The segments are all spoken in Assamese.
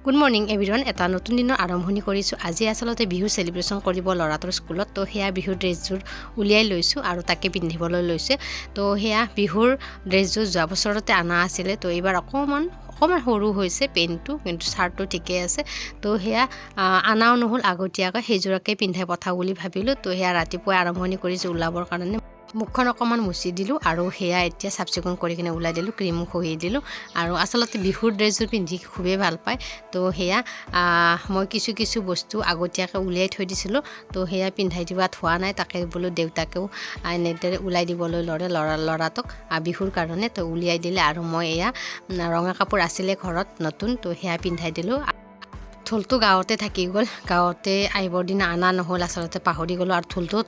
Good morning everyone. এটা নতুন দিনৰ আৰম্ভণি কৰিছোঁ। আজি আচলতে বিহু চেলিব্ৰেশ্যন কৰিব ল'ৰাটোৰ স্কুলত। তো সেয়া বিহুৰ ড্ৰেছযোৰ উলিয়াই লৈছোঁ আৰু তাকে পিন্ধিবলৈ লৈছে। তো সেয়া বিহুৰ ড্ৰেছযোৰ যোৱা বছৰতে অনা আছিলে। তো এইবাৰ অকণমান অকণমান সৰু হৈছে পেণ্টটো, কিন্তু চাৰ্টটো ঠিকেই আছে। তো সেয়া আনাও নহ'ল আগতীয়াকৈ, সেইযোৰকে পিন্ধাই পঠাওঁ বুলি ভাবিলোঁ। তো সেয়া ৰাতিপুৱাই আৰম্ভণি কৰিছোঁ ওলাবৰ কাৰণে। মুখখন অকণমান মুচি দিলোঁ আৰু সেয়া এতিয়া চাফ চিকুণ কৰি কিনে ওলাই দিলোঁ, ক্ৰীমো ঘঁহি দিলোঁ। আৰু আচলতে বিহুৰ ড্ৰেছযোৰ পিন্ধি খুবেই ভাল পায়। তো সেয়া মই কিছু কিছু বস্তু আগতীয়াকৈ উলিয়াই থৈ দিছিলোঁ। তো সেয়া পিন্ধাই দিয়াত হোৱা নাই, তাকে বোলো দেউতাকেও এনেদৰে ওলাই দিবলৈ ল'লে ল'ৰাটোক বিহুৰ কাৰণে। তো উলিয়াই দিলে আৰু মই এয়া ৰঙা কাপোৰ আছিলে ঘৰত নতুন, তো সেয়া পিন্ধাই দিলোঁ। ঢোলটো গাঁৱতে থাকি গ'ল, গাঁৱতে আহিবৰ দিনা অনা নহ'ল, আচলতে পাহৰি গ'লোঁ। আৰু ঢোলটোত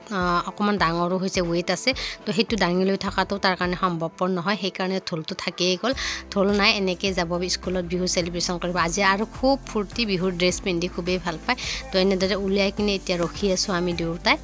অকণমান ডাঙৰো হৈছে, ৱেইট আছে, তো সেইটো দাঙি লৈ থকাটো তাৰ কাৰণে সম্ভৱপৰ নহয়, সেইকাৰণে ঢোলটো থাকিয়েই গ'ল। ঢোল নাই, এনেকৈয়ে যাব স্কুলত বিহু চেলিব্ৰেশ্যন কৰিব আজি। আৰু খুব ফূৰ্তি, বিহুৰ ড্ৰেছ পিন্ধি খুবেই ভাল পায়। তো এনেদৰে উলিয়াই কিনে এতিয়া ৰখি আছোঁ আমি দুয়োটাই।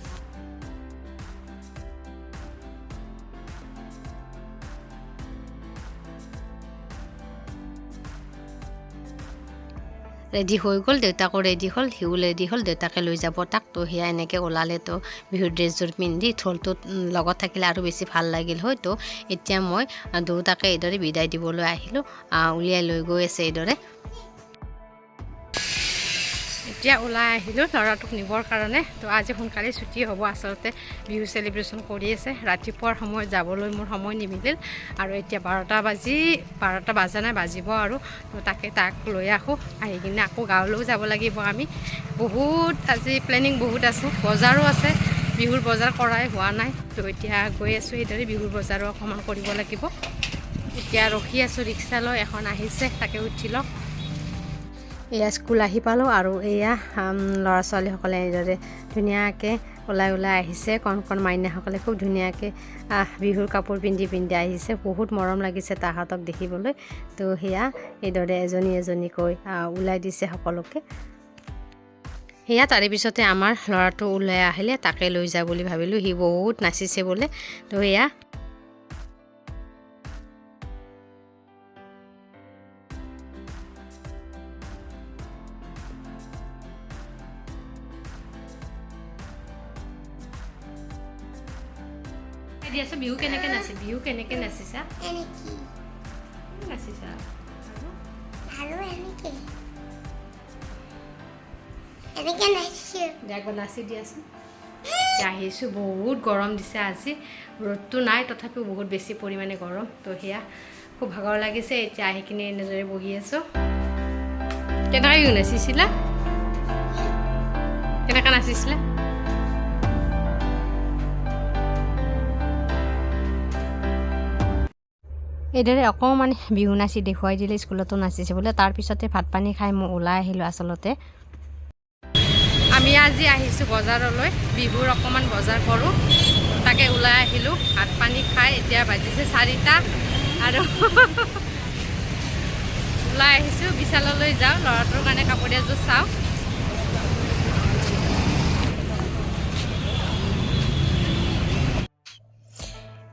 ৰেডি হৈ গ'ল, দেউতাকো ৰেডি হ'ল, সিও ৰেডি হ'ল, দেউতাকে লৈ যাব তাক। তো সেয়া এনেকৈ ওলালে। তো বিহুৰ ড্ৰেছযোৰ পিন্ধি ঢোলটোত লগত থাকিলে আৰু বেছি ভাল লাগিল হয়। তো এতিয়া মই দুয়োটাকে এইদৰে বিদায় দিবলৈ আহিলোঁ, উলিয়াই লৈ গৈ আছে এইদৰে। এতিয়া ওলাই আহিলোঁ ল'ৰাটোক নিবৰ কাৰণে। তো আজি সোনকালে ছুটি হ'ব, আচলতে বিহু চেলিব্ৰেশ্যন কৰি আছে। ৰাতিপুৱাৰ সময়ত যাবলৈ মোৰ সময় নিমিলিল আৰু এতিয়া 12টা বাজা নাই, বাজিব আৰু। তো তাকে তাক লৈ আহোঁ, আহি কিনে আকৌ গাঁৱলৈও যাব লাগিব আমি। বহুত আজি প্লেনিং বহুত আছে, বজাৰো আছে, বিহুৰ বজাৰ কৰাই হোৱা নাই। তো এতিয়া গৈ আছোঁ এইদৰে, বিহুৰ বজাৰো অকণমান কৰিব লাগিব। এতিয়া ৰখি আছোঁ ৰিক্সা লৈ, এখন আহিছে তাকে উঠি লওঁ। এয়া স্কুল আহি পালোঁ আৰু এয়া ল'ৰা ছোৱালীসকলে এইদৰে ধুনীয়াকৈ ওলাই ওলাই আহিছে। কণ কণ মাইনাসকলে খুব ধুনীয়াকৈ বিহুৰ কাপোৰ পিন্ধি পিন্ধি আহিছে, বহুত মৰম লাগিছে তাহাঁতক দেখিবলৈ। তো সেয়া এইদৰে এজনী এজনীকৈ ওলাই দিছে সকলোকে। সেয়া তাৰে পিছতে আমাৰ ল'ৰাটো ওলাই আহিলে, তাকে লৈ যা বুলি ভাবিলোঁ, সি বহুত নাচিছে বোলে। তো সেয়া দিয়াচোন, বিহু কেনেকৈ নাচে, বিহু কেনেকৈ নাচিছা? নাচিছা আৰু এনেকে এনেকে নাচিছোঁ। একবাৰ নাচি দিয়াচোন। আহিছোঁ, বহুত গৰম দিছে আজি, ৰ'দটো নাই তথাপিও বহুত বেছি পৰিমাণে গৰম। তো সেয়া খুব ভাগৰ লাগিছে, এতিয়া আহি কিনে এনেদৰে বহি আছোঁ। কেনেকৈ বিহু নাচিছিলা, কেনেকৈ নাচিছিলা? এইদৰে অকণমান বিহু নাচি দেখুৱাই দিলে, স্কুলতো নাচিছে বোলে। তাৰপিছতে ভাত পানী খাই মই ওলাই আহিলোঁ। আচলতে আমি আজি আহিছোঁ বজাৰলৈ, বিহুৰ অকণমান বজাৰ কৰোঁ, তাকে ওলাই আহিলোঁ ভাত পানী খাই। এতিয়া বাজিছে 4টা আৰু ওলাই আহিছোঁ, বিশাললৈ যাওঁ, ল'ৰাটোৰ কাৰণে কাপোৰ এযোৰ চাওঁ।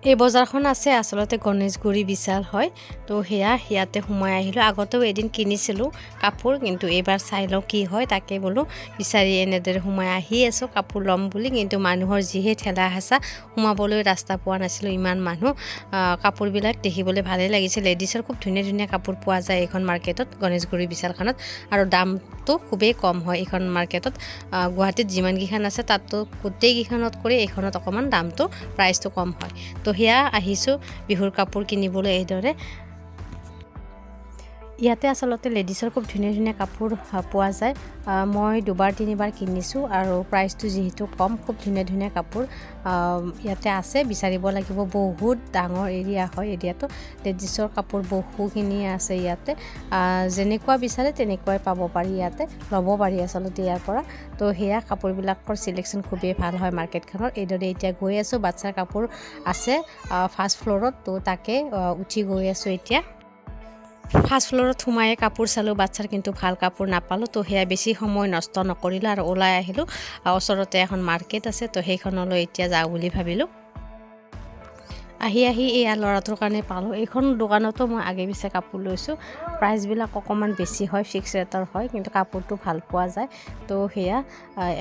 এই বজাৰখন আছে আচলতে গণেশগুৰি বিশাল হয়। তো সেয়া ইয়াতে সোমাই আহিলোঁ। আগতেও এদিন কিনিছিলোঁ কাপোৰ, কিন্তু এইবাৰ চাই লওঁ কি হয়, তাকে বোলো বিচাৰি এনেদৰে সোমাই আহি আছোঁ কাপোৰ ল'ম বুলি। কিন্তু মানুহৰ যিহে ঠেলা হেঁচা, সোমাবলৈ ৰাস্তা পোৱা নাছিলোঁ, ইমান মানুহ। কাপোৰবিলাক দেখিবলৈ ভালেই লাগিছে, লেডিছৰ খুব ধুনীয়া ধুনীয়া কাপোৰ পোৱা যায় এইখন মাৰ্কেটত, গণেশগুৰি বিশালখনত। আৰু দামটো খুবেই কম হয় এইখন মাৰ্কেটত। গুৱাহাটীত যিমানকেইখন আছে তাততো গোটেইকেইখনত কৰি এইখনত অকণমান দামটো প্ৰাইচটো কম হয়। তো সেয়া আহিছোঁ বিহুৰ কাপোৰ কিনিবলৈ এইদৰে। ইয়াতে আচলতে লেডিছৰ খুব ধুনীয়া ধুনীয়া কাপোৰ পোৱা যায়। মই দুবাৰ তিনিবাৰ কিনিছোঁ আৰু প্ৰাইচটো যিহেতু কম, খুব ধুনীয়া ধুনীয়া কাপোৰ ইয়াতে আছে, বিচাৰিব লাগিব। বহুত ডাঙৰ এৰিয়া হয় এৰিয়াটো, লেডিছৰ কাপোৰ বহুখিনি আছে ইয়াতে। যেনেকুৱা বিচাৰে তেনেকুৱাই পাব পাৰি ইয়াতে, ল'ব পাৰি আচলতে ইয়াৰ পৰা। তো সেয়া কাপোৰবিলাকৰ চিলেকশ্যন খুবেই ভাল হয় মাৰ্কেটখনৰ। এইদৰে এতিয়া গৈ আছোঁ, বাচ্ছাৰ কাপোৰ আছে ফাৰ্ষ্ট ফ্ল'ৰত, তো তাকে উঠি গৈ আছোঁ এতিয়া। ফাৰ্ষ্ট ফ্ল'ৰত সোমায়ে কাপোৰ চালোঁ বাচ্ছাৰ, কিন্তু ভাল কাপোৰ নাপালোঁ। তো সেয়া বেছি সময় নষ্ট নকৰিলোঁ আৰু ওলাই আহিলোঁ। ওচৰতে এখন মাৰ্কেট আছে, তো সেইখনলৈ এতিয়া যাওঁ বুলি ভাবিলোঁ। আহি আহি এয়া ল'ৰাটোৰ কাৰণে পালোঁ। এইখন দোকানতো মই আগে পিছে কাপোৰ লৈছোঁ। প্ৰাইচবিলাক অকণমান বেছি হয়, ফিক্স ৰেটৰ হয়, কিন্তু কাপোৰটো ভাল পোৱা যায়। তো সেয়া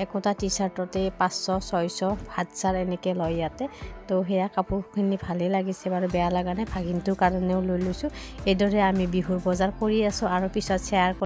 একোটা টি চাৰ্টতে 500, 600, 700 এনেকৈ লয় ইয়াতে। তো সেয়া কাপোৰখিনি ভালেই লাগিছে বাৰু, বেয়া লগা নাই। ভাগিনটোৰ কাৰণেও লৈ লৈছোঁ। এইদৰে আমি বিহুৰ বজাৰ কৰি আছোঁ আৰু পিছত শ্বেয়াৰ